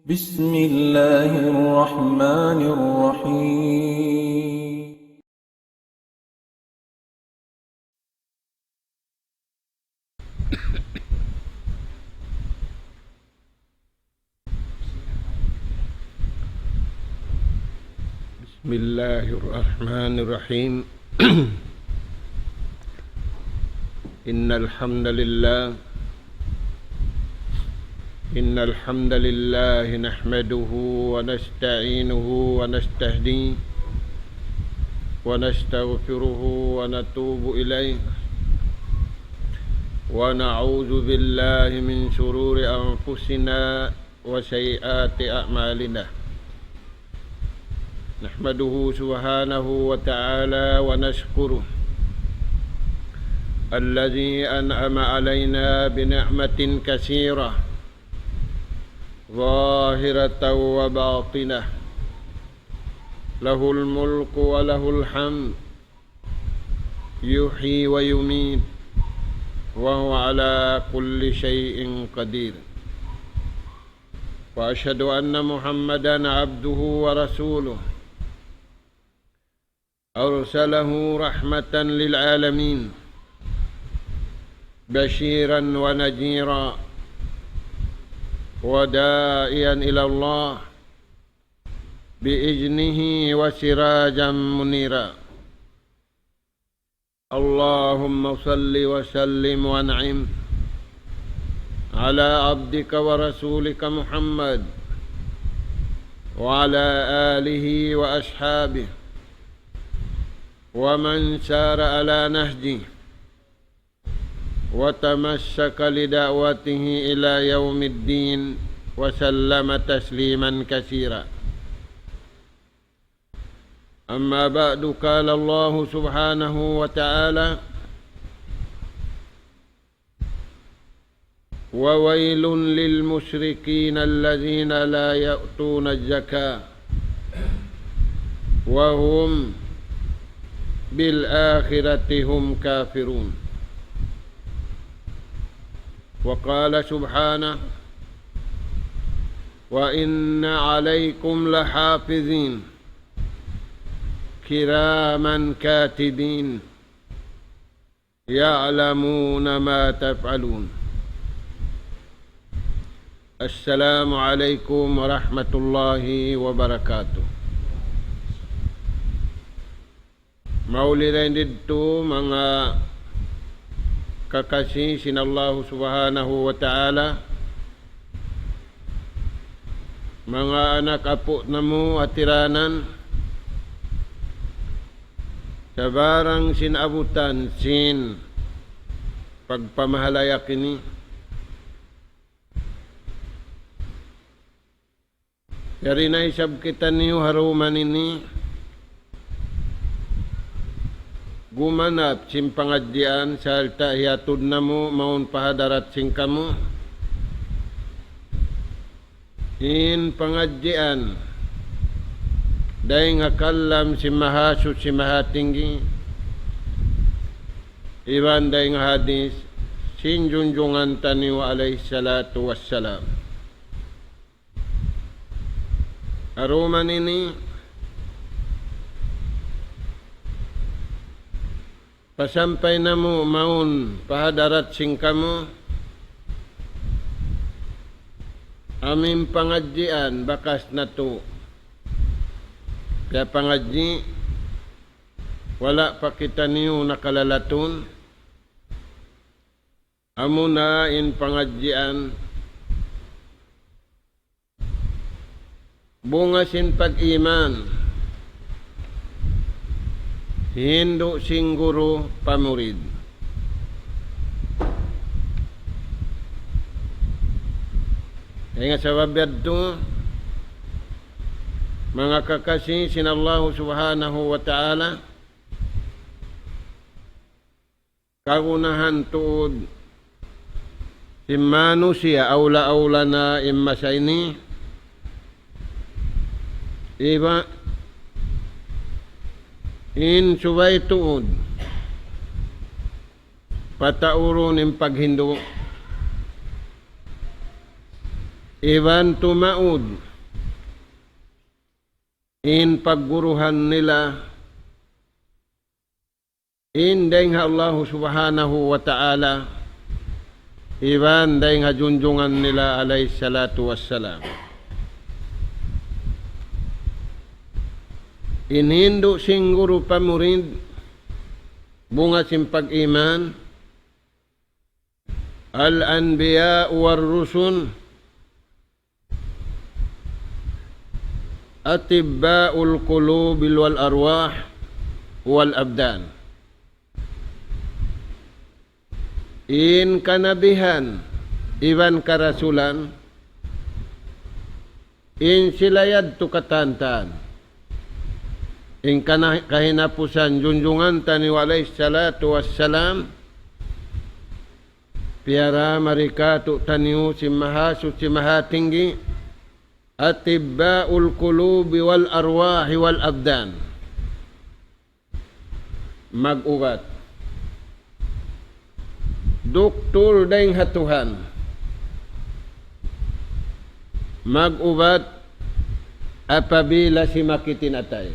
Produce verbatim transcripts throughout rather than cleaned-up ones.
بسم الله الرحمن الرحيم. بسم الله الرحمن الرحيم. إن الحمد لله، إن الحمد لله نحمده ونستعينه ونستهديه ونستغفره ونتوب إليه، ونعوذ بالله من شرور أنفسنا وسيئات أعمالنا. نحمده سبحانه وتعالى ونشكره الذي أنعم علينا بنعمة كثيرة ظاهرة وباطنة، له الملك وله الحمد، يحيي ويميت، وهو على كل شيء قدير. وأشهد أن محمدا عبده ورسوله، أرسله رحمة للعالمين، بشيرا ونذيرا، وداعيا إلى الله بإذنه وسراجا منيرا. اللهم صل وسلم وأنعم على عبدك ورسولك محمد وعلى آله وأصحابه ومن سار على نهجه وتمسك لدعوته إلى يوم الدين وسلم تسليما كثيرا. أما بعد، قال الله سبحانه وتعالى: وويل للمشركين الذين لا يؤتون الزكاة وهم بالآخرة هم كافرون. وقال سبحانه: وإن عليكم لحافظين كراما كاتبين يعلمون ما تفعلون. السلام عليكم ورحمة الله وبركاته. Mauli dayn didtu manga kakasi sin Allahu Subhanahu wa Ta'ala, manga anak apu' namu' atiranan, sabarang sin abutan sin pagpamahalaya' ini. Yari na isab kitaniyu ha dum ini gumanap sin pangadjian sarta' hiyatud namu' mawn pa hadarat sin kamu in pangadjian dayn ha kalam sin Mahasuchi Mahatinggi, iban dayn ha hadis sin junjungan taniyu alayhi salatu wassalam. Ha dum ini, pasampay namu' mawn pa hadarat sin kamu, amu in pangadjian bakas natu' piyapangadji', wala' pa kitaniyu nakalalatun, amuna in pangadjian bunga sin pag-iman, hindu' sin guru pa murid. Dayn ha sabab yadtu, manga kakasi sin Allahu Subhanahu wa Ta'ala, kagunahan tuud sin manusiya' awla-awla na in masa ini, iban in subay tuud pataurun in paghindu'. iban tumaud in pagguruhan nila, in dayn ha Allahu Subhanahu wa Ta'ala, iban dayn ha junjungan nila alayhi salatu wassalam. In hindu' sin guru pa murid, bunga sin pag-iman, الأنبياء والرسل أطباء القلوب والأرواح والأبدان. In kanabihan iban karasulan, in sila yadtu katan-katan. In kana-, kahinapusan junjungan taniyu alayhi salatu wassalam, piyara mari kātu'niyu sin Mahasuchi Mahatinggi, أطباء القلوب والأرواح والأبدان. Mag-ubat. Duktul dayn ha Tuhan. Mag-ubat apabila simakit in atay.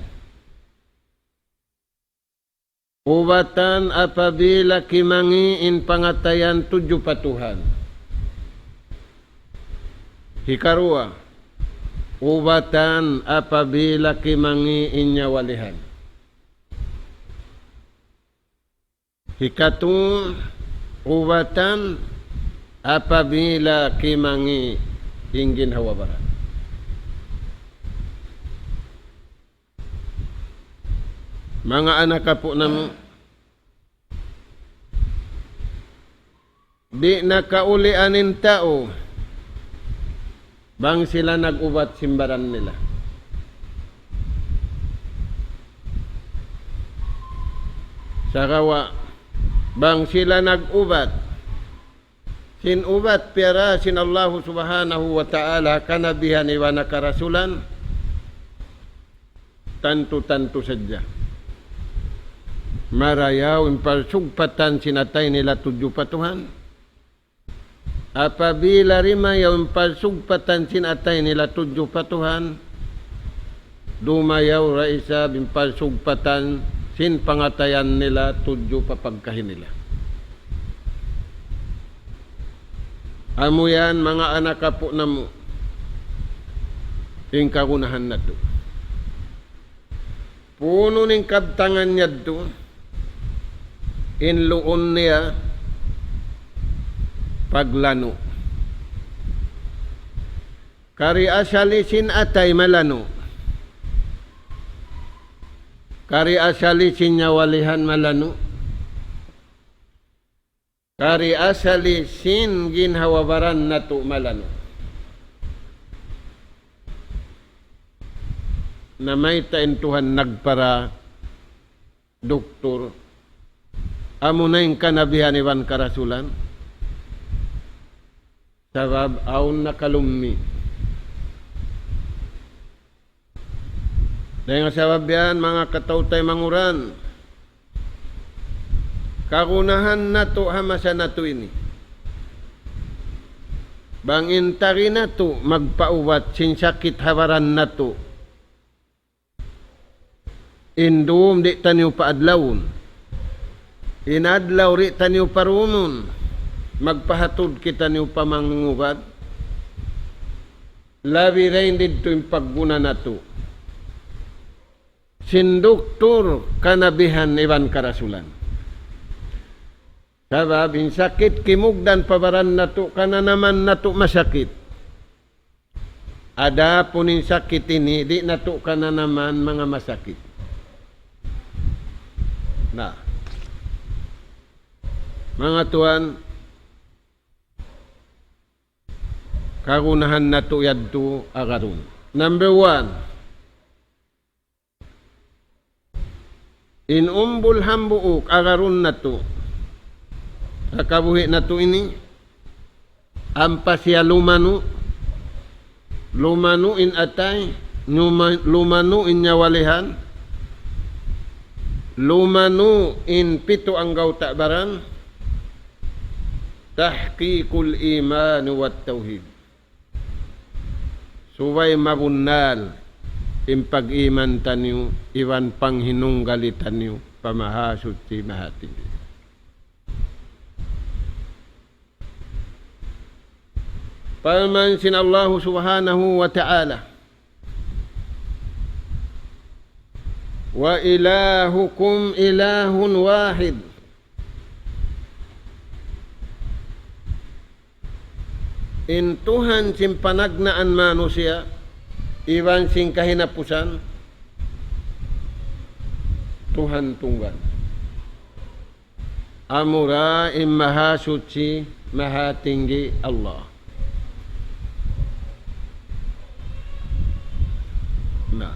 Ubatan apabila kimangi' in pangatayan tudju pa Tuhan. Hikaruwa, ubatan apabila kimangi' in nyawalihan. Hikatu, ubatan apabila kimangi' in ginhawa-baran. Manga anak apu' namu', di' na kaulian in tau bang sila nag-ubat sin baran nila. Sagawa', bang sila nag-ubat sin ubat piyara sin Allahu Subhanahu wa Ta'ala, kanabihan iban karasulan, tantu-tantu sadja marayaw in pagsugpatan sin atay nila tudju pa Tuhan. Apabila rimayaw in pagsugpatan sin atay nila tudju pa Tuhan, dumayaw da isab in pagsugpatan sin pangatayan nila tudju pa pagkahi nila. Amu yan, manga anak apu' namu', in kagunahan natu'. Puunun in kabtangan yadtu, in luun niya paglanu'. Kari asali sin atay malanu'. Kari asali sin nyawalihan malanu'. Kari asali sin ginhawa-baran natu' malanu'. Na mayta' in Tuhan nagpara duktur, amuna in kanabihan iban karasulan? Sabab awn nakalummi'. Dayn ha sabab yan, manga kataw-taymanghuran, kagunahan natu' ha masa natu' ini, bang in tari natu' magpaubat sin sakit ha baran natu', in dum di' taniyu paadlawun. In adlaw di' taniyu parumun. Magpahatud kitaniyu pa mangubat. Labi dayn didtu in pagguna natu' sin duktur, kanabihan iban karasulan. Sabab in sakit kimugdan pa baran natu', kananaman natu' masakit. Adapun in sakit ini, di' natu' kananaman manga masakit. Na, manga tuwan, kagunahan natu' yadtu agarun. Number one, in umbul hambuuk agarun natu', ha kabuhi' natu' ini, ampa siya lumanu', lumanu' in atay, numa-, lumanu' in nyawalihan, lumanu' in pitu anggawta' baran, تحقيق الإيمان والتوحيد. Subay mabunnal in pag-iman taniyu iban panghinunggali taniyu pa Mahasuchi Mahatinggi. Parman sin Allahu Subhanahu wa Ta'ala, وإلهكم إله واحد. In Tuhan sin panagnaan manusiya' iban sin kahinapusan, Tuhan tunggal. Amura in Mahasuchi, Mahatinggi Allah. Na,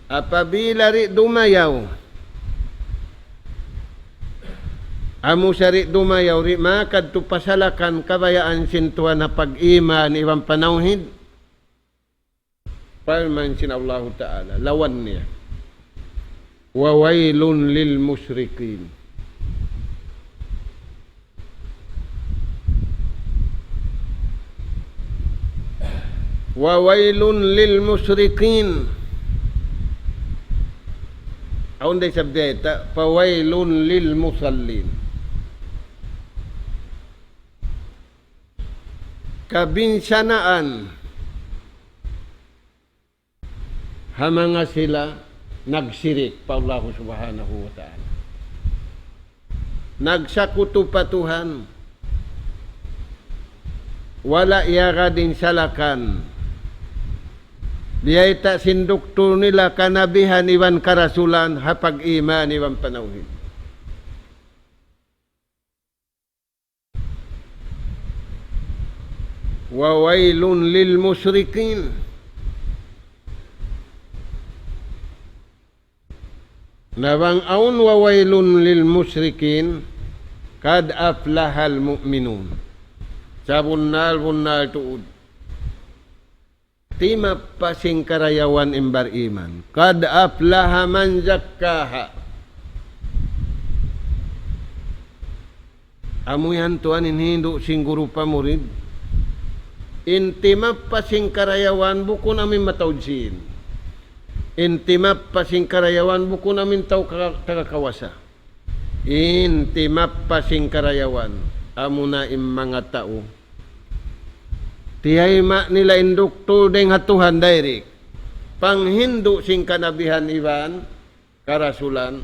apabila di' dumayaw, amu sa di' dumayaw, di' makadtu pa salakan kabayaan sin Tuhan ha pag-iman iban panawhid, parman sin Allahu Ta'ala, lawan niya. وويل للمشركين. وويل للمشركين. Awn da isab diyata, فويل للمصلين. Kabinsanaan ha manga sila nagsirik pa Allahu Subhanahu wa Ta'ala. Nagsakutu pa Tuhan. Wala' iyagad in salakan. Biyayta' sin duktul nila kanabihan iban karasulan ha pag-iman iban panawhid. وويل للمشركين. Na bang awn وويل للمشركين, قد أفلح المؤمنون. Sabunnal-bunnal tuud. Timappa sin karayawan in bar-iman. قد أفلح من زكاها. Amu yan tuwan in hindu' sin guru pa murid. In timappa sin karayawan bukun amu in mataud sīn. In timappa sin karayawan bukun amu in tau ka-, taga kawasa. In timappa sin karayawan, amuna in manga tau tiyayma' nila in duktul dayng ha Tuhan direct. Panghindu' sin kanabihan iban karasulan,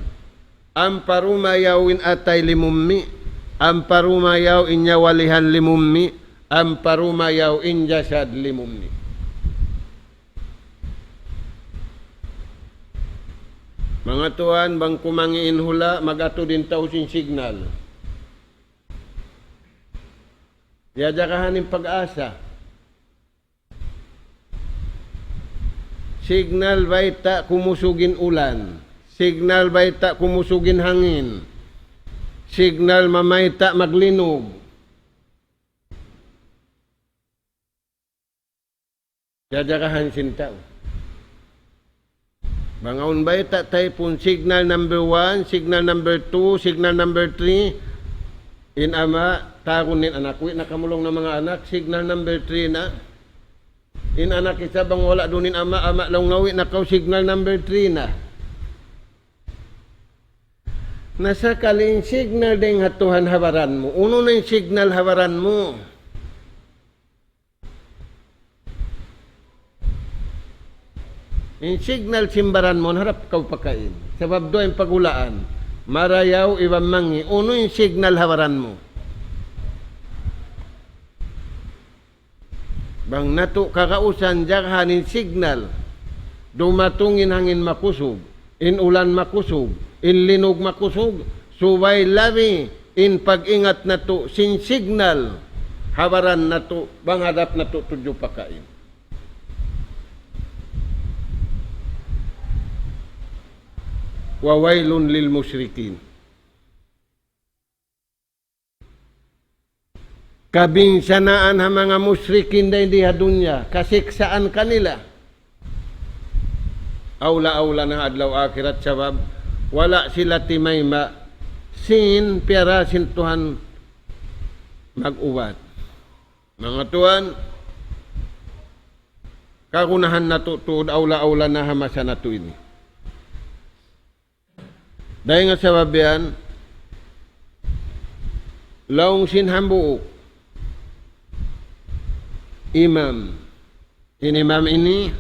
ampa rumayaw in atay limummi', ampa rumayaw in nyawalihan limummi', ampa rumayaw in jasad limummi'. Manga tuwan, bang kumangi' in hula', mag-atud in tau sin signal. Diyajagahan in pag-asa. Signal bayta' kumusug in ulan. Signal bayta' kumusug in hangin. Signal mamayta' maglinug. Jajagahan sin tau. Bang awn bayta' typhoon, signal number one, signal number two, signal number three. In ama', tawagun in anak, "Uwi' na kamu laung na manga anak, signal number three na." In anak isab bang wala' duun in ama', "Ama' laung na, uwi' na kaw, signal number three na." Na sakali in signal dayng ha Tuhan ha baran mu. Unu na in signal ha baran mu? In signal sin baran mu, harap kaw pakain. Sabab duwa in paghulaan. Marayaw iban mangi'. Unu in signal ha baran mu? Bang natu' kagausan jagahan in signal. Dumatung in hangin makusug, in ulan makusug, in linug makusug, subay labi in pag-ingat natu' sin signal ha baran natu', bang harap natu' tudju pakain. وويل للمشركين. Kabinsanaan ha manga musyrikin dayn di ha dunya, kasiksaan kanila. Awla-awla na ha adlaw akhirat sabab wala' sila timayma' sin piyara sin Tuhan mag-ubat. Manga tuwan, kagunahan natu' tuud awla-awla na ha masa natu' ini. Dayn ha sabab yan, laung sin hambuuk imam, in imam ini,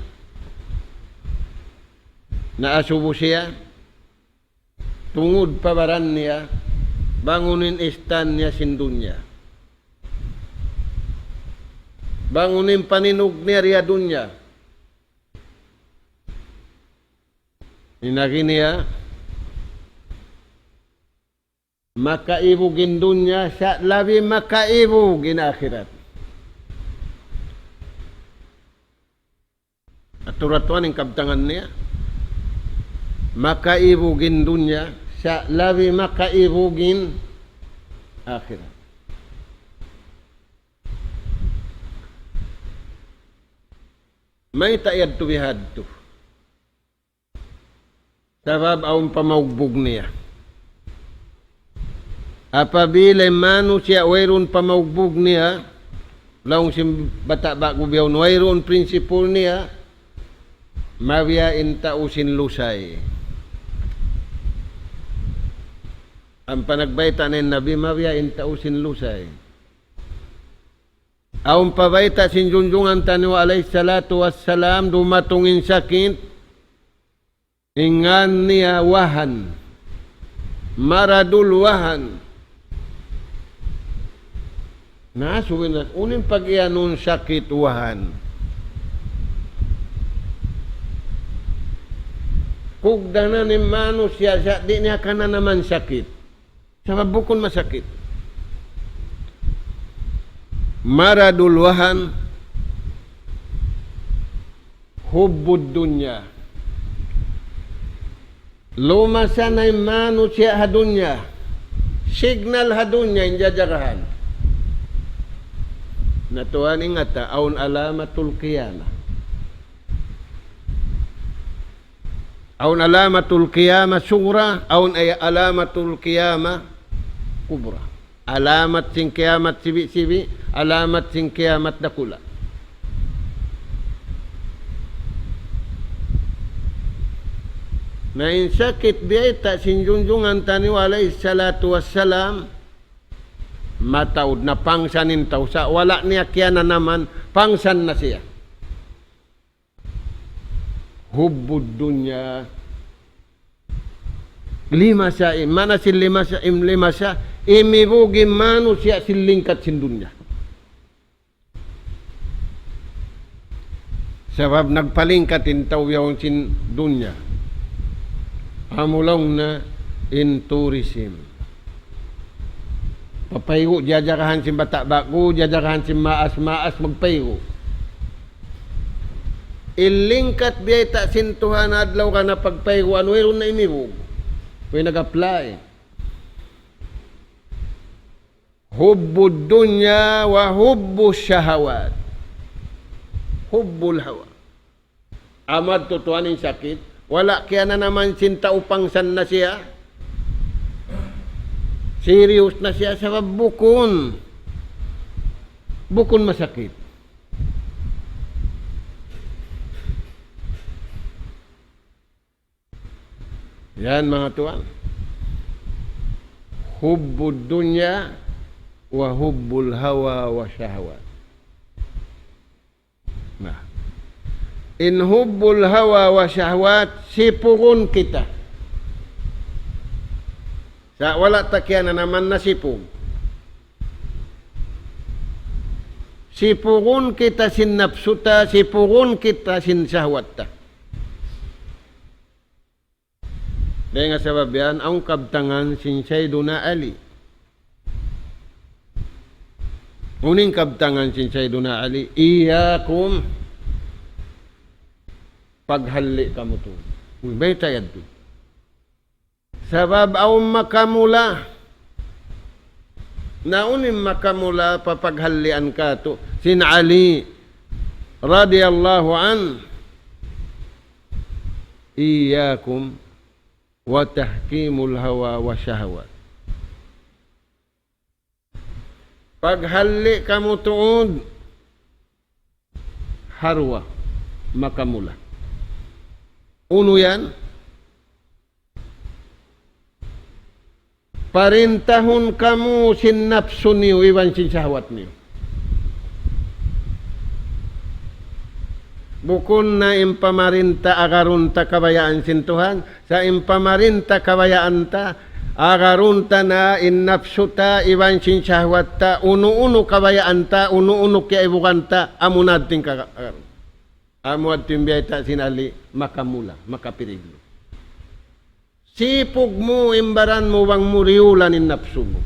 naasubu siya, tungud pa baran niya, bang unu in istan niya sin dunya. Bang unu in paninug niya di ha dunya. In agi niya, makaibug in dunya, sa' labi makaibug in akhirat. Aturatuan in kabtangan niya. Makaibug in dunya, sa' labi makaibug in akhirat. Mayta' yadtu bihadtu? Sabab awn pamaugbug niya. Apabila in manusiya' wayruun pamaugbug niya, laung sin bata' ba'gu bihaun wayruun prinsipul niya, mabiya' in tau sin lusay. Ampa nagbayta' na in Nabi, mabiya' in tau sin lusay. Awn pa bayta' sin junjungan taniyu alayhi salatu wassalam, dumatung in sakit, in ngan niya wahan, maradul wahan. Na, subay na, unu in pag-iyanun sakit wahan? Kugdanan in manusiya' sa' di' niya kananaman sakit. Sabab bukun masakit. Maradul wahan, hubbud dunya. Lumasa na in manusiya' ha dunya. Signal ha dunya in jajagahan. Na tuwan ingata, awn alamatul qiyamah. Awn alamatul qiyamah sugra, awn ay alamatul qiyamah kubra. Alamat sin kiyamat sibi'-sibi', alamat sin kiyamat dakula'. Na in sakit biyayta' sin junjungan taniyu alayhi salatu wassalam, mataud na pangsan in tau sa' wala' niya kiyananaman, pangsan na siya. Hubbud dunya. Limasa, in maana sin limasa, in limasa, imibug in manusiya' sin lingkat sin dunya. Sabab nagpalingkat in tau yaun sin dunya. Amu laung na in tourism. Papaygu', jajagahan sin bata' ba'gu, jajagahan sin maas-maas magpaygu'. In lingkat biyayta' sin Tuhan adlaw ka na pagpayguan, wayruun na imibug. Way nag-apply. Hubbud dunya wa hubbus shahawat. Hubbul hawa. Amu tuwan in sakit, wala' kiyananaman sin tau, pangsan na siya. Serious na siya sabab bukun, bukun masakit. Yan, manga tuwan. Hubbud dunya wa hubbul hawa wa shahawat. Na. In hubbul hawa wa shahwat, sipugun kita. Sa' wala' ta kiyananaman nasipug. Sipugun kita sin napsu ta, sipugun kita sin shahwat ta. Dayn ha sabab yan, awn kabtangan sin Sayyiduna Ali. Unu in kabtangan sin Sayyiduna Ali, "Iyyakum, paghalli' kamu tuud." Uy, bayta' yadtu. Sabab awn makamula. Na unu in makamula pa paghallian katu'? Sin Ali radiyallahu anhu. "Iyyakum wa tahkimul hawa wa shahawat." Paghalli' kamu tuud ha duwa. makamula. Unu yan? Parintahun kamu sin napsu niyu iban sin shahwat niyu. Bukun na in pamarinta agarun ta kabayaan sin Tuhan, sa' in pamarinta kabayaan ta, agarun ta na in napsu ta iban sin shahwat ta, unu-unu kabayaan ta, unu-unu kiyaibugan ta, amu na hāti in ka-, agarun. Amu hāti in biyayta' sin Ali, makamula, makapiriglu. Sipug mu in baran mu bang mu riyulan in napsu mu.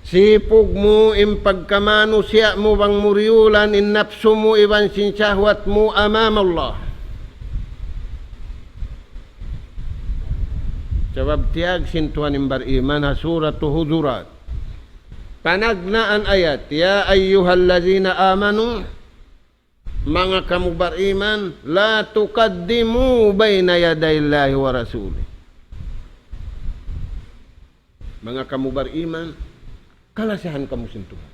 Sipug mu in pagkamanusiya' mu bang mu riyulan in napsu mu iban sin shahwat mu amama Allah. Sabab tiyag sin Tuhan in bariman ha Suratu Hujurat. Panagnaan ayat, يا أيها الذين آمنوا, manga kamu bariman, لا تقدموا بين يدي الله ورسوله. Manga kamu bariman, kalasahan kamu sin Tuhan.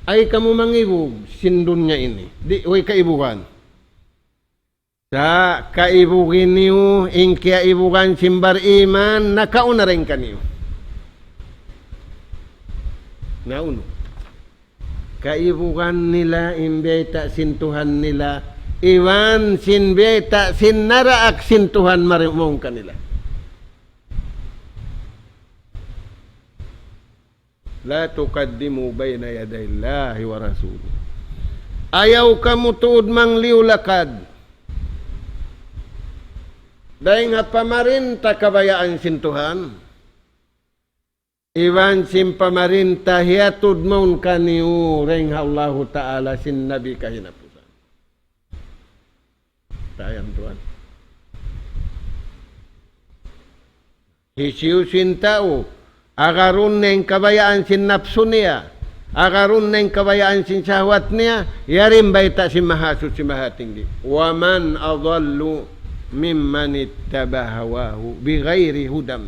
Ayaw kamu mangibug sin dunya ini. Di', way kaibugan. Sa' kaibugi niyu, in kiyaibugan sin bariman, nakauna dayn kaniyu. Na unu? Kaibugan nila in biyayta' sin Tuhan nila, iban sin biyayta' sin naraak sin Tuhan mari-, mawn kanila. لا تقدموا بين يدي الله ورسوله. Ayaw kamu tuud mangliyu-lakad dayn ha pamarinta kabayaan sin Tuhan, iban sin pamarinta hiyatud mawn kaniyu dayn ha Allahu Ta'ala sin Nabi kahinapusan. Tayan tuwan. Hisiyu-siyu in tau, agarun niya in kabayaan sin napsu niya, agarun niya in kabayaan sin shahwat niya, yari in bayta' sin Mahasuchi Mahatinggi. ومن أضل ممن اتبع هواه بغير هدى.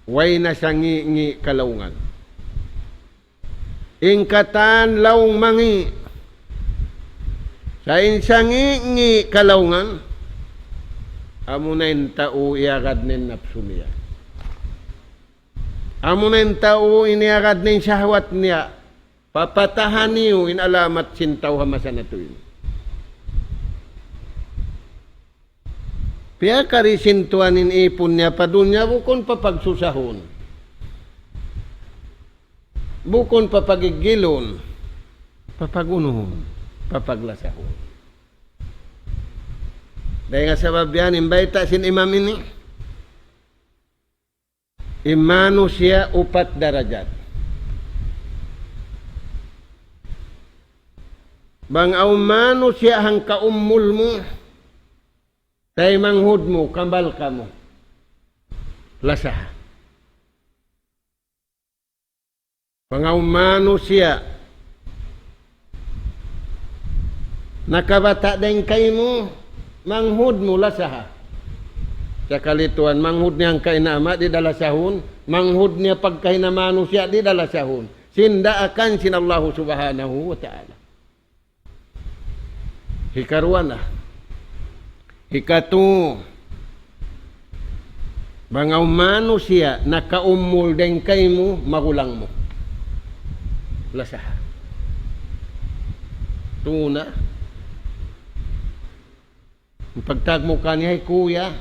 Way na sangi'-ngi' kalaungan. In katan laung mangi'. Sa' in sangi'-ngi' kalaungan, amuna in tau iyagad niya in napsu niya. Amuna in tau in iyagad niya in shahwat niya. Papatahan niyu in alamat sin tau ha masa natu' ini. Piyakari sin Tuhan in ipun niya pa dunya bukun pa pagsusahun. Bukun pa pagigilun, pa pagunuhun, pa paglasahun. Dayn ha sabab yan, in bayta' sin imam ini, in manusiya' upat darajat. Bang awn manusiya' hangka umul mu, taymanghud mu, kambal kamu. Lasaha. Bang awn manusiya' nakabata' dayn kaymu, manghud mu lasaha. Sakali tuwan, manghud niya hangka ina' ama', di' da lasahun, manghud niya pagkahi na manusiya', di' da lasahun. Sin daakan sin Allahu Subhanahu wa Ta'ala. Hikaruwa na. Hikatū, bang awn manusiya' nakaumul dayn kaymu, magulang mu. Lasaha. Tū na. In pagtawag mu kaniya, "Hi kuya."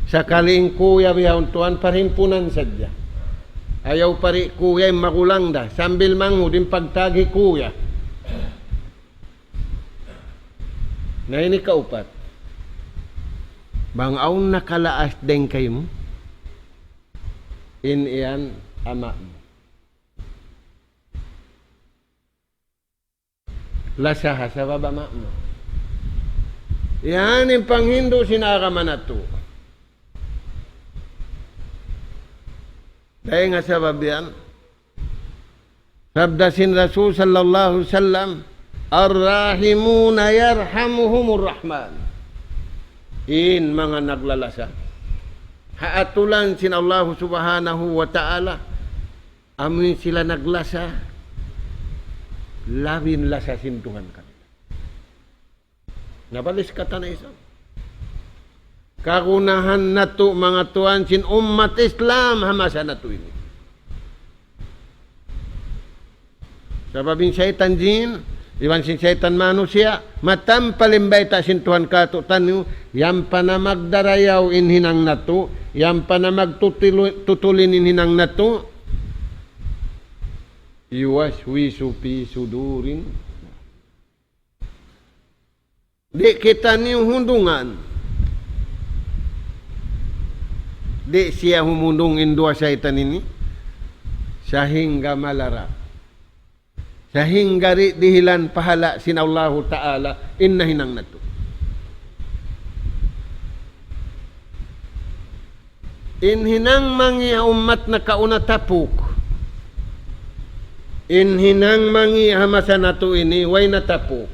Sakali in kuya bihaun tuwan, parhimpunan sadja. Ayaw pa di' kuya, in magulang da. Sambil manghud in pagtawag, "Hi kuya." Na ini kaupat. Bang awn nakalaas dayn kaymu, in yan ama' mu. Lasaha sabab ama' mu. Yan in panghindu' sin agama natu'. Dayn ha sabab yan, sabda sin Rasul sallallahu alayhi wasallam, "الراحمون يرحمهم الرحمن." In manga naglalasa, haatulan sin Allahu Subhanahu wa Ta'ala, Amu in sila naglasa, labi in lasa sin Tuhan kanila. Nabalis katan isab. Kagunahan natu', manga tuwan, sin ummat Islam ha masa natu' ini. Sabab in saytan jin, iban sin saytan manusiya', matampal in bayta' sin Tuhan kātu'niyu, yan pa na magdarayaw in hinang natu', yan pa na magtutulu-, tutulin in hinang natu'. يوسوس في صدور الناس. Di' kitaniyu hundungan. Di' siya humundung in duwa saytan ini. Sahingga malara'. Sahingga di' dihilan pahala' sin Allahu Ta'ala in nahinang natu'. In hinang mangi' ha ummat nakauna tapuk. In hinang mangi' ha masa natu' ini, way na tapuk.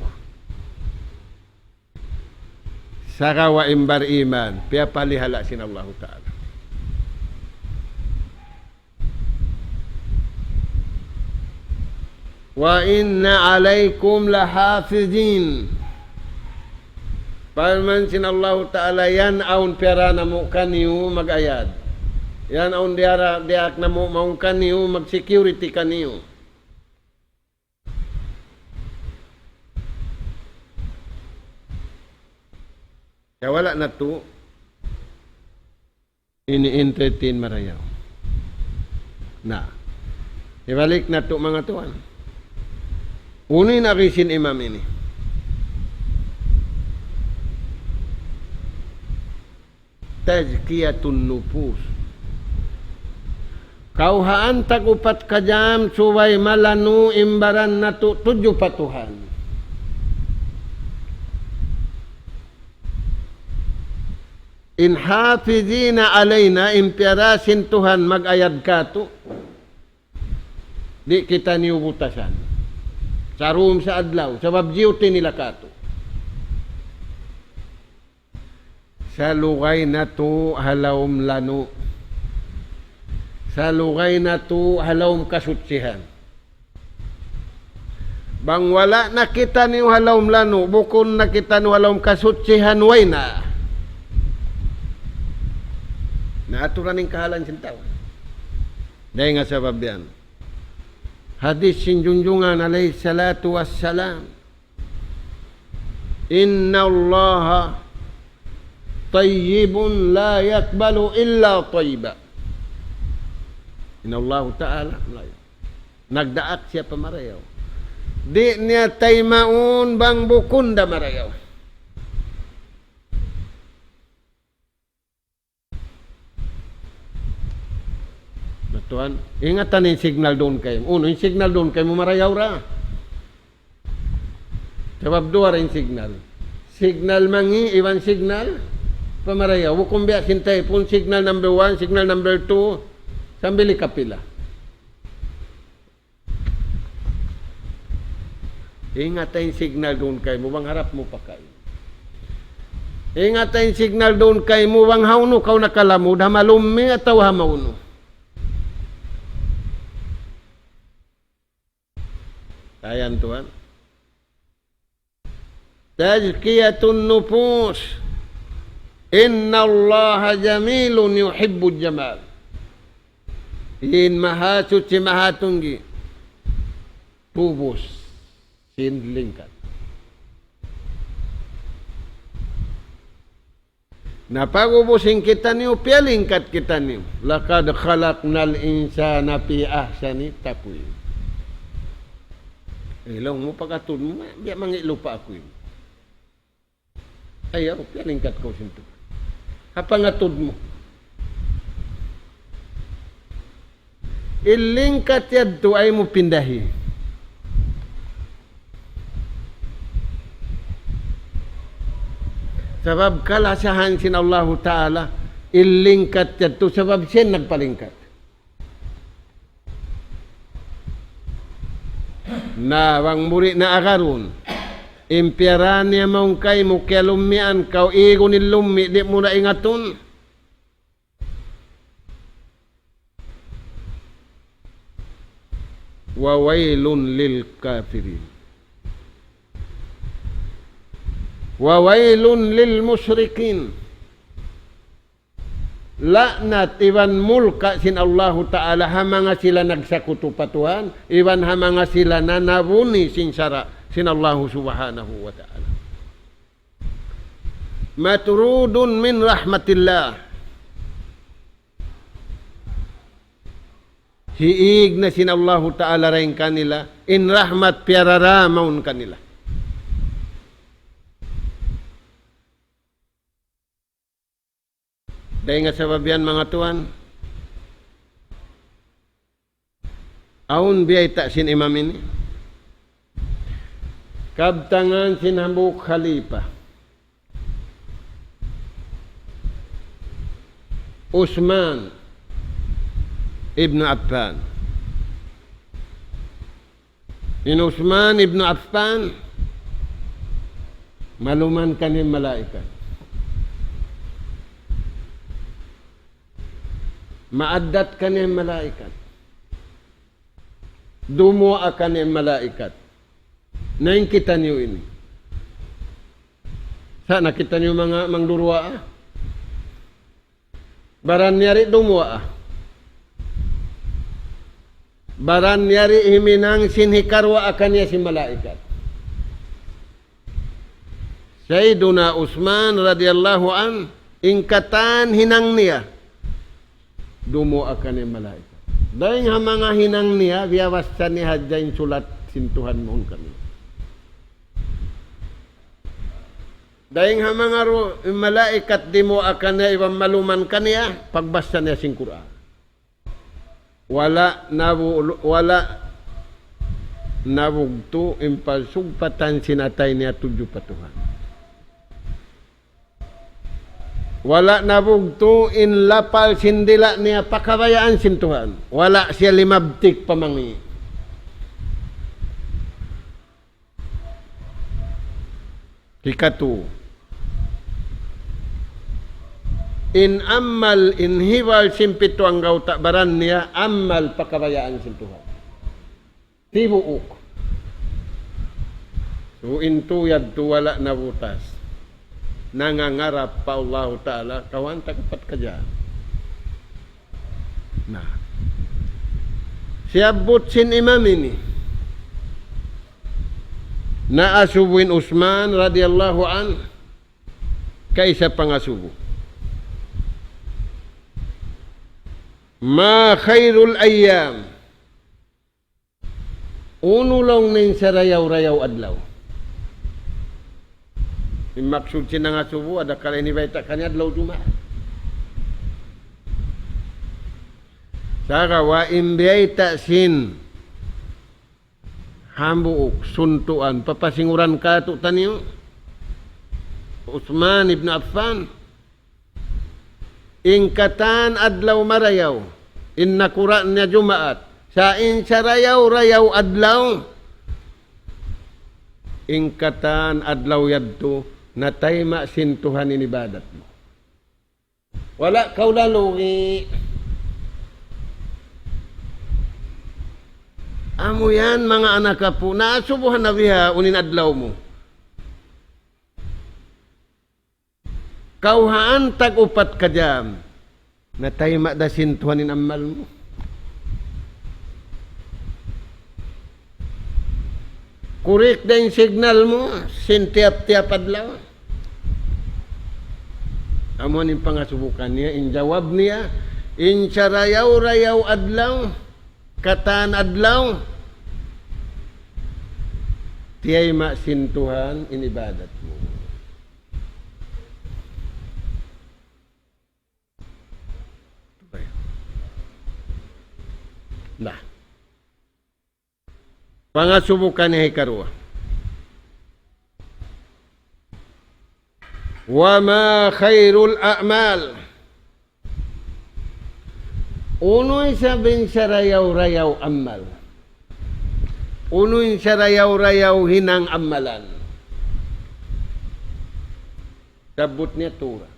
Sagawa' in bar-iman, piyapalihala' sin Allahu Ta'ala. وإن عليكم لحافظين. Parman sin Allahu Ta'ala, yan awn piyara namu' kaniyu mag-ayad. Yan awn diyara, diyaak namu' mawn kaniyu, mag-security kaniyu. Kaya wala' natu' ini entertain marayaw. Na, hibalik natu', manga tuwan. Unu in agi sin imam ini? تزكية النفوس. Kawhaan tag-upat ka jam subay malanu' in baran natu' tudju pa Tuhan. In حافظين علينا, in piyara sin Tuhan mag-ayad kātu', di' kitaniyu butasan. Sa' dum sa adlaw, sabab duty nila kātu'. Salugay natu' ha lawm lanu'. Salugay natu' ha lawm kasutsihan. Bang wala' na kitaniyu ha lawm lanu', bukun na kitaniyu ha lawm kasutsihan, way na. Na aturan in kahalan sin tau. Dayn ha sabab yan. Hadis sin Junjungan alayhi salatu wassalam, إن الله طيب لا يقبل إلا طيبا. In Allahu Ta'ala, nagdaak siya pa marayaw. Di' niya taymaun bang bukun da marayaw. Na tuwan, ingatan in signal duun kaymu. Unu, in signal duun kaymu marayaw ra. Sabab duwa ra in signal. Signal mangi' iban signal pa marayaw. Bukun biya' sin typhoon, signal number one, signal number two, sambil ikapila. Ingata in signal duun kaymu bang harap mu pakain. Ingata in signal duun kaymu bang hawnu kaw nakalamud, ha malummi' atawa ha maunu. Ayan tuwan. تزكية النفوس. إن الله جميل يحب الجمال. In Mahasuchi Mahatunggi, pubus sin lingkat. Na pag-ubus in kitaniyu, piyalingkat kitaniyu. لقد خلقنا الإنسان في أحسن تقويم. Laung mu pag-atud mu, biya' mangi' lupa' aku ini. Ayaw, piyalingkat kaw sin Tuhan. Ha pag-atud mu. In lingkat yadtu ayaw mu pindahi. Sabab kalasahan sin Allahu Ta'ala, in lingkat yadtu sabab siya in nagpalingkat. Na bang mu di' na agarun, in piyara niya mawn kaymu, kiyalummian kaw, igun in lummi', di' mu na ingatun. وويل للكافرين. وويل للمشركين. La'nat iban mulka' sin Allahu Ta'ala ha manga sila nagsakutu pa Tuhan, iban ha manga sila nanabuni sin sara' sin Allahu Subhanahu wa Ta'ala. مطرود من رحمة الله. Hiīg na sin Allahu Ta'ala dayn kanila, in rahmat piyarara mawn kanila. Dayn ha sabab yan, manga tuwan, awn biyayta' sin imam ini. Kabtangan sin hambuuk khalifa, Usman ibn Affan. In Usman ibn Affan, maluman kaniya in malaikat. Maaddat kaniya in malaikat. Dumuwaa kaniya in malaikat. Na in kitaniyu ini. Sa' nakita' niyu manga mangduruwaa? Baran niya di' dumuwaa. Baran niya di' himinang sin hikaruwaa kaniya sin malaikat. Sayyiduna Usman radiyallahu anhu, in katan hinang niya, dumuwaa kaniya malaikat. Dayn ha manga hinang niya, biyabassa niya hadja in sulat sin Tuhan mawn kaniya. Dayn ha manga ru-, malaikat dumuwaa kaniya iban maluman kaniya, pagbassa niya sin Qur'an. Wala' nabu-, wala' nabugtu' in pagsugpatan sin atay niya tudju pa Tuhan. Wala' nabugtu' in lapal sin dila' niya pa kabayaan sin Tuhan. Wala' siya limabtik pa mangi'. Hikatu, in amal, in hibal sin pitu anggawta' baran niya, amal pa kabayaan sin Tuhan. Tibuuk. So, in tu yadtu wala' nabutas. Nangangarap pa Allahu Ta'ala, kawhaan tag upat ka jam. Na. Siyabbut sin imam ini. Naasubu in Usman radiyallahu anhu, kaisa pangasubu. ما خير الأيام. Unu laung niya in sarayaw-rayaw adlaw? In maksud sin nangasubu, adakala ini bayta' kaniya adlaw Jumaat. Sagawa' in biyayta' sin hambuuk suntuan, papasinguran kātu'niyu, Usman ibn Affan, in katan adlaw marayaw, in nakura' niya Jumaat, sa' in sarayaw-rayaw adlaw, in katan adlaw yadtu, natayma' sin Tuhan in ibadat mu. Wala' kaw lalugi. Amu yan, manga anak apu', naasubuhan na biha unu in adlaw mu. Kawhaan tag upat ka jam. Natayma' da sin Tuhan in amal mu. Kurik da in signal mu, sin tiyap-tiyap adlaw. Amu in pangasubu kaniya, in jawab niya, in sarayaw-rayaw adlaw, katan adlaw, tiyayma' sin Tuhan in ibadat mu. Na. Pangasubu kaniya hikaruwa. وما خير الأعمال. Unu isab in sarayaw-rayaw amal? Unu in sarayaw-rayaw hinang amalan? Sabbut niya tu ra.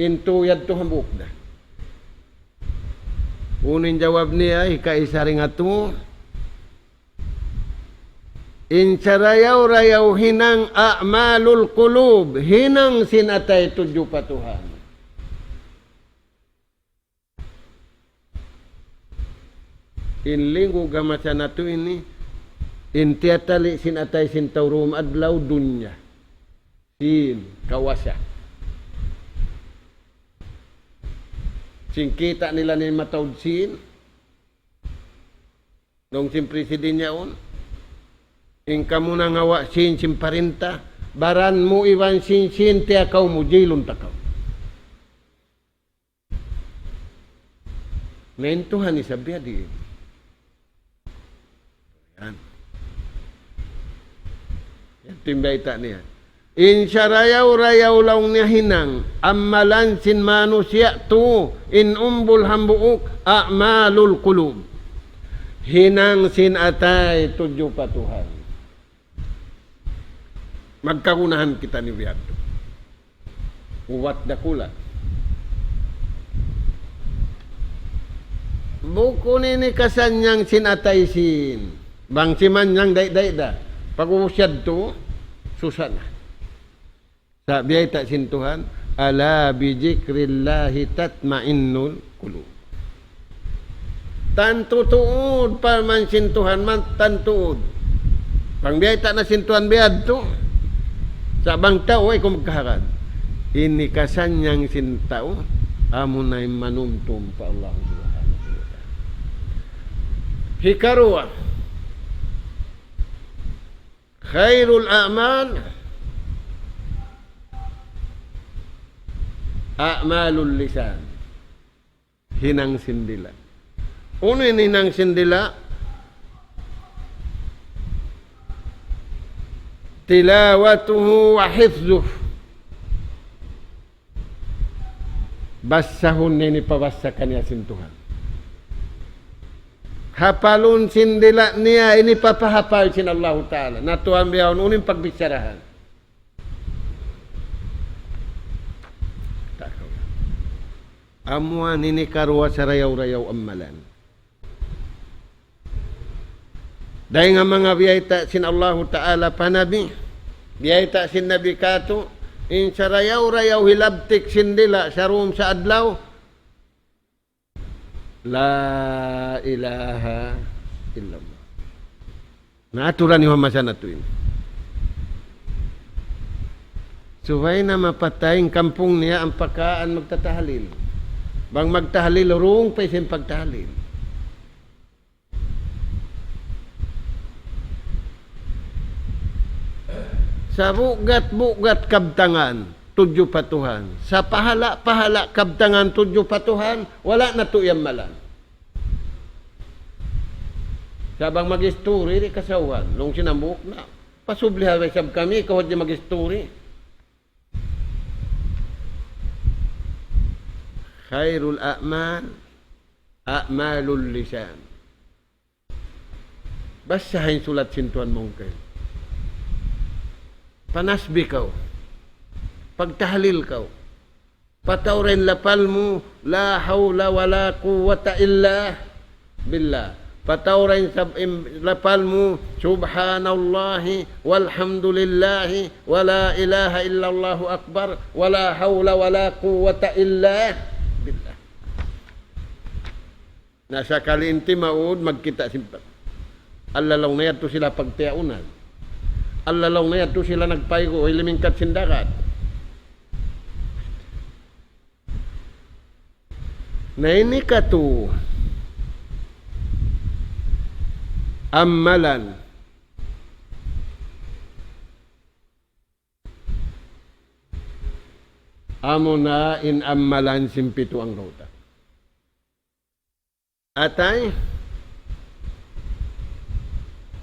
In tu yadtu hambuuk da. Unu in jawab niya, hikaisa dayn ha yadtu. In sarayaw-rayaw hinang a'malul qulub, hinang sin atay tudju pa Tuhan. In lingug ha masa natu' ini, in tiyatali' sin atay sin tau dum adlaw dunya. Sin kawasa. Sin kita' nila in mataud sin, laung sin presidente yaun, in kamu nangawa' sin, sin parinta, baran mu iban sin, sin tiyakaw mu, jilun ta kaw. Na in Tuhan isab biyadiin. Yan. Yan in bayta' niya. In sarayaw-rayaw laung niya hinang, amalan sin manusiya' tu, in umbul hambuuk, a'malul qulub. Hinang sin atay tudju pa Tuhan. Magkagunahan kita ini biya' yadtu. Ubat dakula'. Bukun ini kasanyang sin atay sin. Bang simanyang dai'-dai' da. Pag-ubus yadtu, susa na. Sa' biyayta' sin Tuhan, ألا بذكر الله تطمئن القلوب. Tantu tuud, parman sin Tuhan, man tantu tuud. Bang biyayta' na sin Tuhan biya' yadtu. Sa' bang tau, way kaw magkaharap. Ini kasanyang sin tau, amuna in manumtum pa Allah Subhanahu wa Ta'ala. Hikaruwa, خير الأعمال أعمال اللسان. Hinang sin dila'. Unu in hinang sin dila'? تلاوته وحفظه. Basahun niya in hipabasa kaniya sin Tuhan. Hapalun sin dila' niya in hipapahapal sin Allahu Ta'ala. Na tuwan bihaun unu in pagbicharahan. Amu ini hikaruwa sarayaw-rayaw amalan. Dayn ha manga biyayta' sin Allahu Ta'ala pa Nabi, biyayta' sin Nabi katu', in sarayaw-rayaw hilabtik sin dila' sarum sa adlaw, لا إله إلا الله. Na aturan niyu ha masa natu' ini. Subay na mapatay in kampung niya ampa kaw magtatahlil. Bang magtahlil, urung pa isab in pagtahlil. Sabugat-bugat kabtangan tudju pa Tuhan. Sapahala'-pahala' kabtangan tudju pa Tuhan, wala' natu' iyamalan. Sa' bang mag-istori, di' kasawhan. Laung sin hambuuk na, pasublihan isab kami, kaw hadja mag-istori. خير الأعمال أعمال اللسان. Basaha in sulat sin Tuhan mungkin. Panasbih kaw. Pagtahlil kaw. Pataura in lapal mu, لا حول ولا قوة إلا بالله. Pataura in sab-, in lapal mu, سبحان الله والحمد لله ولا إله إلا الله أكبر ولا حول ولا قوة إلا بالله. Na sakali in timaud, magkita' sin pa-, allalaw na yadtu sila pagtiyaunan. Allalaw na yadtu sila nagpaygu', way limingkat sin dagat. Na ini katu' amalan. Amuna in amalan sin pitu anggawta'. Atay,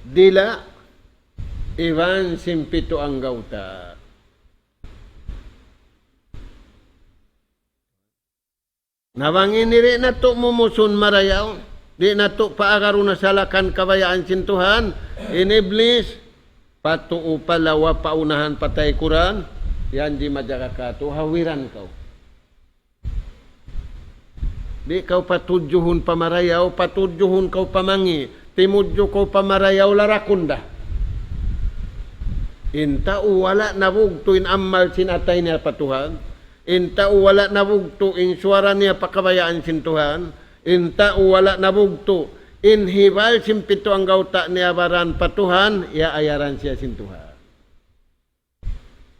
dila', iban sin pitu anggawta'. Na bang ini di' natu' mumusun marayaw, di' natu' paagarun asalakan kabayaan sin Tuhan, in Iblis, patuu pa lawa pa unahan pa taykuran, yan di' majaga katu', hawiran kaw. Di' kaw patudjuhun pa marayaw, patudjuhun kaw pa mangi'. Timudju kaw pa marayaw, larakun da. In tau wala' nabugtu' in amal sin atay niya pa Tuhan. In tau wala' nabugtu' in suwara niya pa kabayaan sin Tuhan. In tau wala' nabugtu' in hibal sin pitu anggawta' niya baran pa Tuhan, iyaayaran siya sin Tuhan.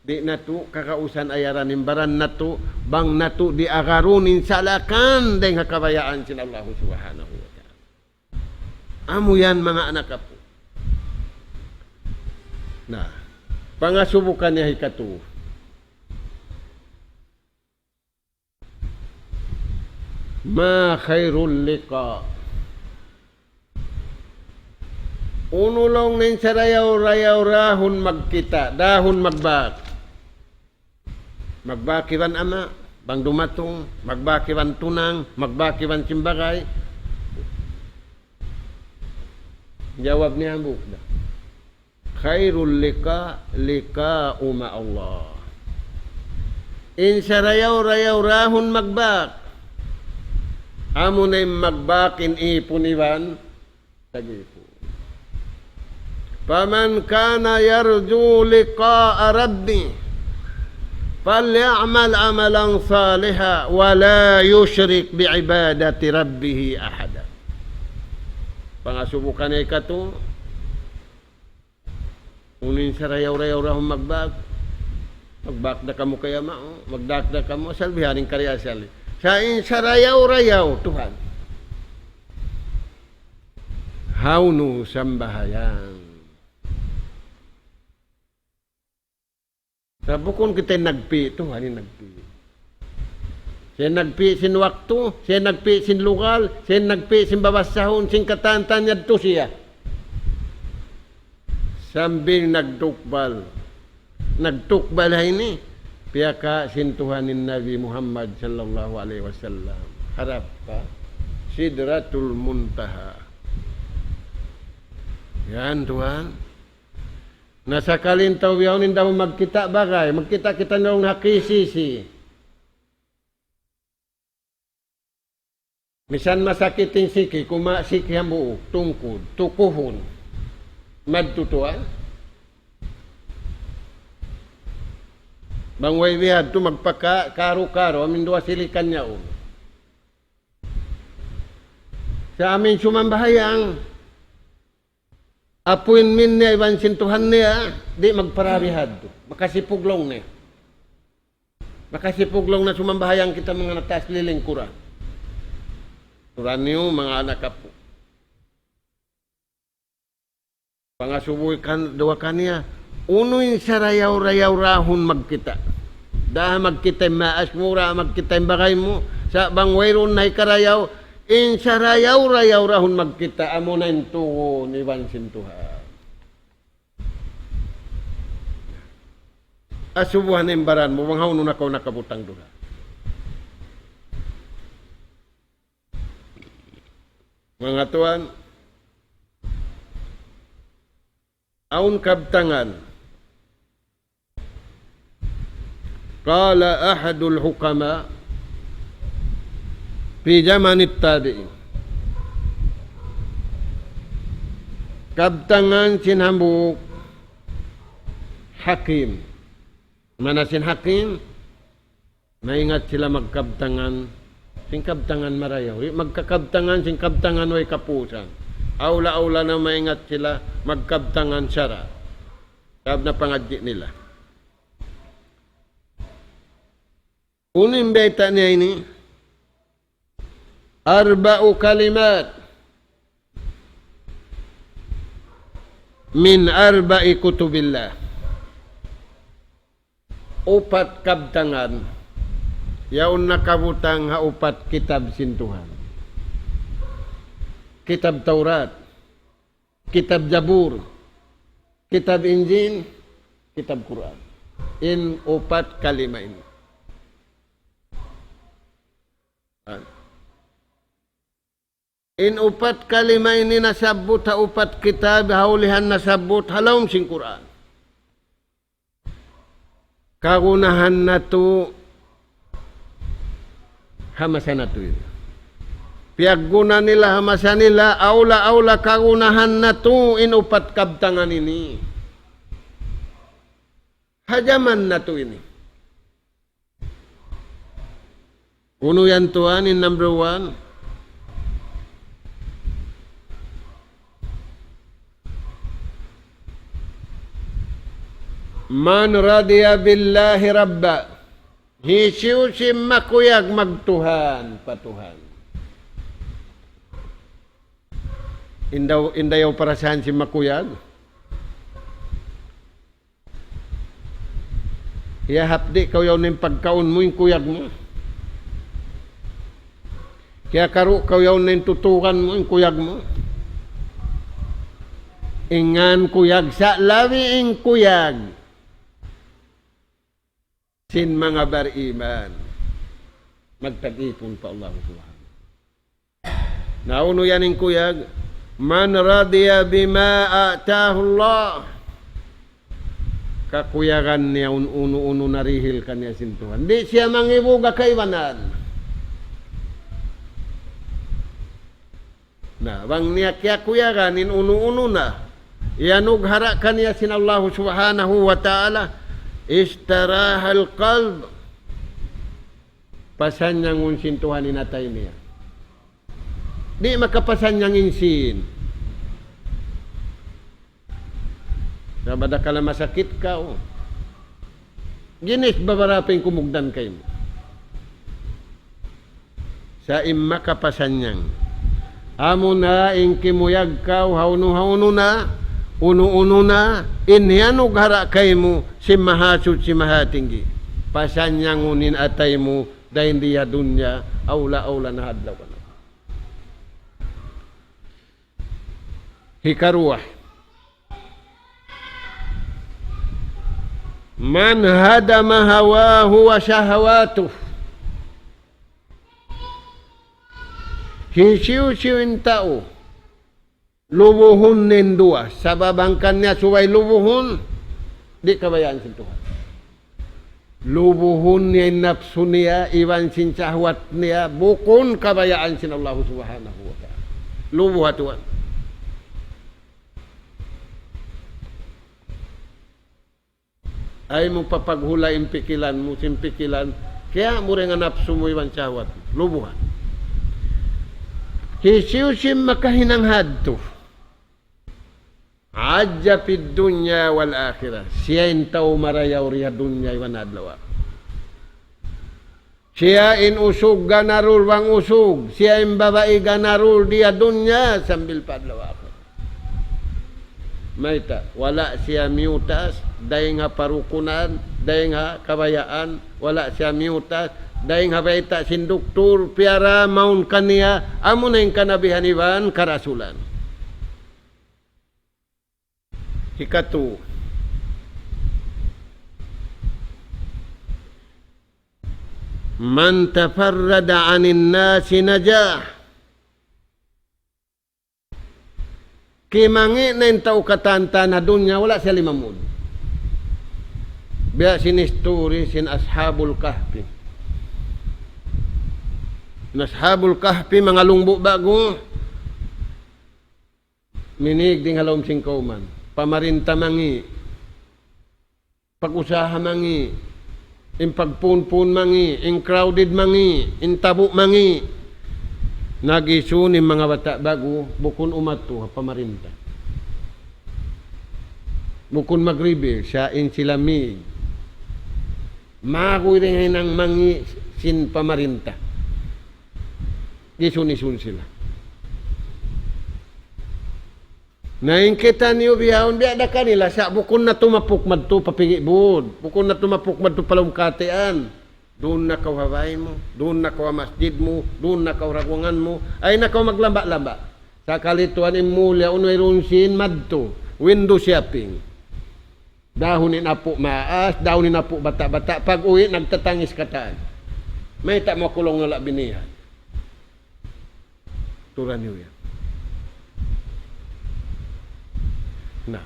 Di' natu' kakausan ayaran in baran natu', bang natu' di' agarun in salakan dayng ha kabayaan sin Allahu Subhanahu wa Ta'ala. Amu yan, manga anak apu'. Na, pangasubu kaniya hikatu. ما خير اللقاء. Unu laung niya in sarayaw-rayaw dahun magkita', dahun magbak. Magbak iban ama', bang dumatung, magbak iban tunang, magbak iban simbagay. Jawab niya hambuuk da. خير اللقاء لقاء مع الله. In sarayaw-rayaw dahun magbak. Amuna in magbak in ipun iban tag-ipun. فمن كان يرجو لقاء ربه فليعمل عملا صالحا ولا يشرك بعبادة ربه أحدا. Pangasubu kaniya hikatu, unu in sarayaw-rayaw dahun magbak. Magbak da kamu kaya mao, magdak da kamu, asal biharin kari asal. Sa' in sarayaw-rayaw, Tuhan. Hawnu sambahayang. Sa' bukun kita in nagpi', Tuhan in nagpi'. Siya in nagpi' sin waktu, siya in nagpi' sin lugal, siya in nagpi' sin babassahun, sin katan-katan yadtu siya. Sambil nagtukbal. Nagtukbal ha ini, piyaka sin Tuhan in Nabi Muhammad sallallahu alayhi wasallam. Harap pa Sidratul Muntaha. Yan, Tuhan. Na sakali in tau bihaun in dahun magkita' bagay, magkita' kita na ha K C C. Misan masakit in siki, kuma' siki hambuuk, tungkud, tukuhun. Madtu tuwan. Bang way bihadtu magpaka-, karu-karu, amin duwa silikan yaun. Sa' amin sumambahayang. Appointment niya iban sin Tuhan niya, di' magparabi hadtu. Makasipug laung niya. Makasipug laung na sumambahayang kita manga nataas lilingkuran. Turan niyu, manga anak apu'. Pangasubu kan, duwa kaniya. Unu in sarayaw-rayaw dahun magkita'. Daa magkita' in maas mu, daa magkita' in bagay mu. Sa' bang wayruun na hikarayaw, in sarayaw-rayaw dahun magkita', amuna in tuun iban sin Tuhan. Asubuhan in baran mu, bang hawnu na kaw nakabutang duun. Manga tuwan, awn kabtangan. قال أحد الحكماء في زمن التابعين. Kabtangan sin hambuuk hakim. Maana sin hakim, maingat sila magkabtangan, sin kabtangan marayaw. Di' magkakabtangan, sin kabtangan way kapusan. Awla-awla na maingat sila magkabtangan sara'. Sabab na pangadji' nila. Unu in bayta' niya ini? أربع كلمات من أربع كتب الله. Upat kabtangan, yaun nakabutang ha upat kitab sin Tuhan. Kitab Taurat, kitab Jabur, kitab Injil, kitab Qur'an. In upat kalima ini. In upat kalima ini nasabbut ha upat kitab, ha ulihan nasabbut ha lawm sin Qur'an. Kagunahan natu' ha masa natu' ini. Piyagguna nila ha masa nila, awla-awla kagunahan natu' in upat kabtangan ini. Ha jaman natu' ini. Unu yan tuwan in number one? من رضي بالله ربا. Hisiyu-siyu in makuyag magtuhan pa Tuhan. Indaw, indayaw parasahan sin makuyag. Kiyahapdi' kaw yaun na in pagkaun mu, in kuyag mu. Kiyakaru' kaw yaun na in tutukan mu, in kuyag mu. In ngan kuyag, sa' labi in kuyag sin manga bariman. Magtag-ipun pa Allah Subhanahu. Na unu yan in kuyag? من رضي بما آتاه الله. Kakuyagan niya un-, unu-unu narihil kaniya sin Tuhan. Di' siya mangibuga kaibanan. Na, bang niya kiyakuyagan in unu-unu na iyanughara' kaniya sin Allahu Subhanahu wa Ta'ala, استراح القلب. Pasanyangun sin Tuhan in atay niya. Di' makapasanyang in sīn. Sabab da kala masakit kaw. Ginis babarapa in kumugdan kaymu. Sa' in makapasanyang. Amuna in kimuyag kaw, hawnu-hawnu na, unu-unu na, in hiyanughara' kaymu, sin Mahasuchi Mahatinggi. Pasanyangun in atay mu, dayn di ha dunya, awla-awla na ha adlaw kana. Hikaruwa. من هدم هواه وشهواته. Hisiyu-siyu in tau lubuhun niya in duwa, sabab hangkan niya subay lubuhun, di' kabayaan sin Tuhan. Lubuhun niya in napsu niya, iban sin sahwat niya, bukun kabayaan sin Allah Subhanahu wa Ta'ala. Lubuh ha Tuhan. Ayaw mu papaghula' in pikilan mu, sin pikilan, kaya mu rin in napsu mu iban sahwat. Lubuhan. Hisiyu-siyu in makahinang hadtu. عج في الدنيا والآخرة. Siya in tau marayaw di ha dunya iban adlaw akhirat. Siya in usug ganarul bang usug. Siya in babai ganarul di ha dunya sambil pa adlaw akhirat. Mayta', wala' siya miyutas, dayn ha parukunan, dayn ha kabayaan, wala' siya miyutas, dayn ha bayta' sin duktur, piyara mawn kaniya, amuna in kanabihan iban karasulan. Hikatu. من تفرد عن الناس نجا. Kimangi' na in tau katan-katan ha dunya, wala' siya limamud. Biya' sin history sin Ashabul Kahfi. In Ashabul Kahfi, manga lungbu' ba'gu. Minīg dayn ha lawm sin kawman. Pamarinta mangi'. Pag-usaha mangi'. In pagpunpun mangi'. In crowded mangi'. In tabu' mangi'. Nag-isun in manga bata' ba'gu, bukun umatu ha pamarinta. Bukun mag-rebel, sa' in sila mīg. Maguy dayn ha hinang mangi' sin pamarinta. Isun-isun sila. Na in kitaniyu bihaun, biya' da kanila, sa' bukun na tumapuk madtu pa pigi' būd, bukun na tumapuk madtu pa lawm katian. Duun na kaw ha bay mu, duun na kaw ha masjid mu, duun na kaw ha ragungan mu, ayaw na kaw maglamba'-lamba'. Sakali tuwan in mulia unu irunsin madtu, window shopping. Dahun in apu' maas, dahun in apu' bata'-bata', pag-uwi' nagtatangis katan. Mayta' makulung na la binihan. Turan niyu yan. Na.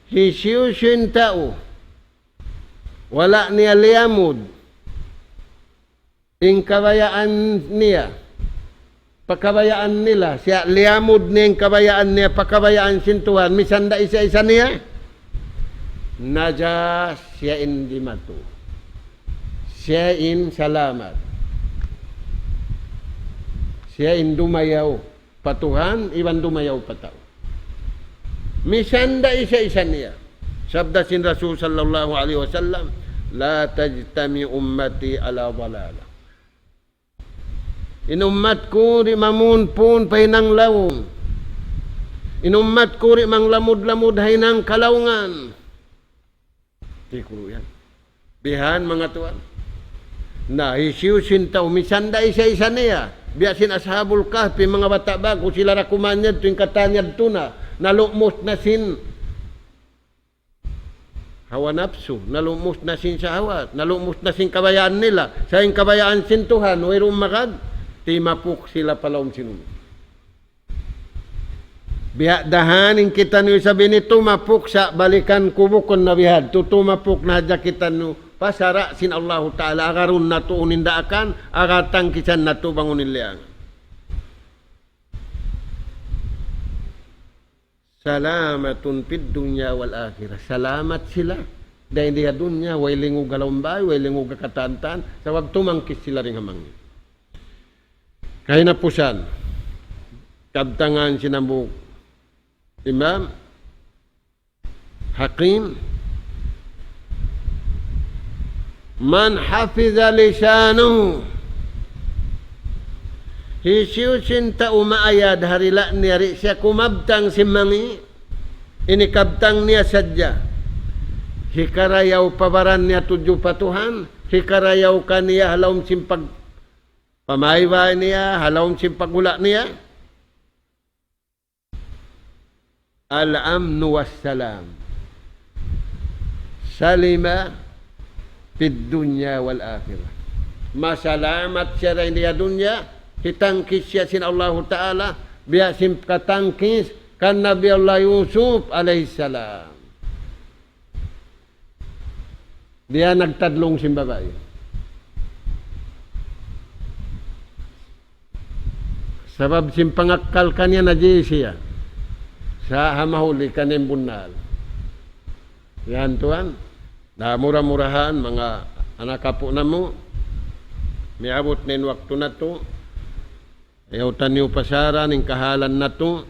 Hisiyu-siyu in tau, wala' niya liyamud. in kabayaan niya, pa kabayaan nila, siya liyamud niya in kabayaan niya pa kabayaan sin Tuhan, misan da isa-isa niya, naja, siya in dimatu. Siya in salamat. Siya in dumayaw pa Tuhan, iban dumayaw pa tau. Misan da isa-isa niya. Sabda sin Rasul sallallahu alayhi wasallam, لا تجتمع أمتي على ضلالة. In ummat ku di' mamunpun pa hinang lawm. In ummat ku di' manglamud-lamud ha hinang kalawngan. Di' kunu' yan. Bihan, manga tuwan. Na, hisiyu sin tau, misan da isa-isa niya. Biya' sin Ashabul Kahfi, manga bata' ba'gu, sila ra kuman yadtu, in katan yadtu na, nalumus na sin hawa napsu, nalumus na sin shahawat, nalumus na sin kabayaan nila. Sa' in kabayaan sin Tuhan, wayruun magad, timapuk sila pa lawm sin ummat. Biya' da han in kitaniyu isab ini tumapuk sa' balikan ku bukun na bihadtu, tumapuk na hadja kitaniyu pa sara' sin Allahu Ta'ala, agarun natu' unu in daakan, agar tangkisan natu' bang unu in liyangan. سلامة في الدنيا والآخرة. Salamat sila. Dayn di ha dunya, way lingug ha lawm bay, way lingug ha katan-katan, sabab tumangkis sila dayn ha mangi'. Kahinapusan, kabtangan sin hambuuk Imam Hakim, من حفظ لسانه. Hisiyu sin tau maayad ha dila' niya di' siya kumabtang sin mangi', ini kabtang niya sadja. Hikarayaw pa baran niya tudju pa Tuhan, hikarayaw kaniya ha lawm sin pag-, pamaybay niya, ha lawm sin paghula' niya. الأمن والسلام. سلم في الدنيا والآخرة. Masalamat siya dayn di ha dunya, hitangkis siya sin Allahu Ta'ala, biya' sin katangkis kan Nabi Allah Yusuf alayhi salam. Di' nagtadlung sin babai. Sabab sin pangakkal kaniya naji siya. Sa' ha mahuli kaniya in bunnal. Yan tuwan. Na mura-murahan, manga anak apu' namu', miyabut na in waktu natu'. Ayaw taniyu pasaran in kahalan natu',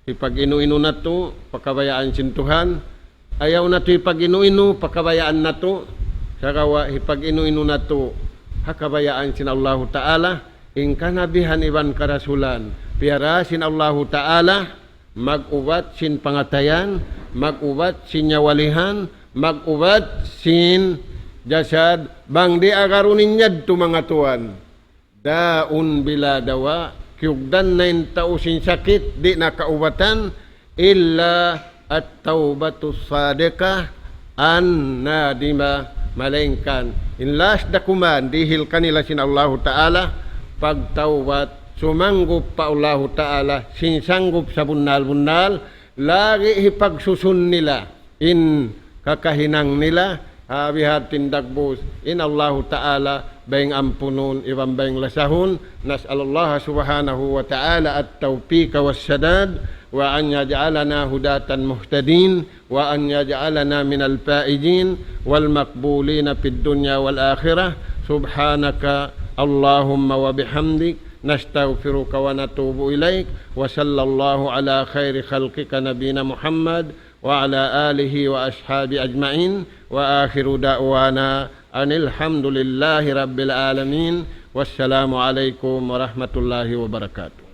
hipag-inu-inu natu', pa kabayaan sin Tuhan. Ayaw natu' hipag-inu-inu, pa kabayaan natu'. Sagawa' hipag-inu-inu natu', ha kabayaan sin Allahu Ta'ala, in kanabihan iban karasulan. Piyara sin Allahu Ta'ala, mag-ubat sin pangatayan, mag-ubat sin nyawalihan, mag-ubat sin jasad, bang di' agarun in yadtu manga tuwan. داء بلا دواء, kiyugdan na in tau sin sakit, di' na kaubatan, إلا التوبة الصادقة النادمة, malaingkan in last dakuman, dihil kanila sin Allahu Ta'ala, pagtawbat, sumanggup pa Allahu Ta'ala, sin sanggup sabunnal-bunnal, lagi' hipagsusun nila in kakahinang nila, ha, biya' ha yan dagbus, in Allahu Ta'ala, bayng ampunun, iban bayng lasahun, نسأل الله سبحانه وتعالى التوفيق والسداد، وأن يجعلنا هداة مهتدين، وأن يجعلنا من الفائزين والمقبولين في الدنيا والآخرة. سبحانك اللهم وبحمدك، نستغفرك ونتوب إليك، وصلى الله على خير خلقك نبينا محمد وعلى آله وأصحابه أجمعين، وآخر دعوانا أن الحمد لله رب العالمين، والسلام عليكم ورحمة الله وبركاته.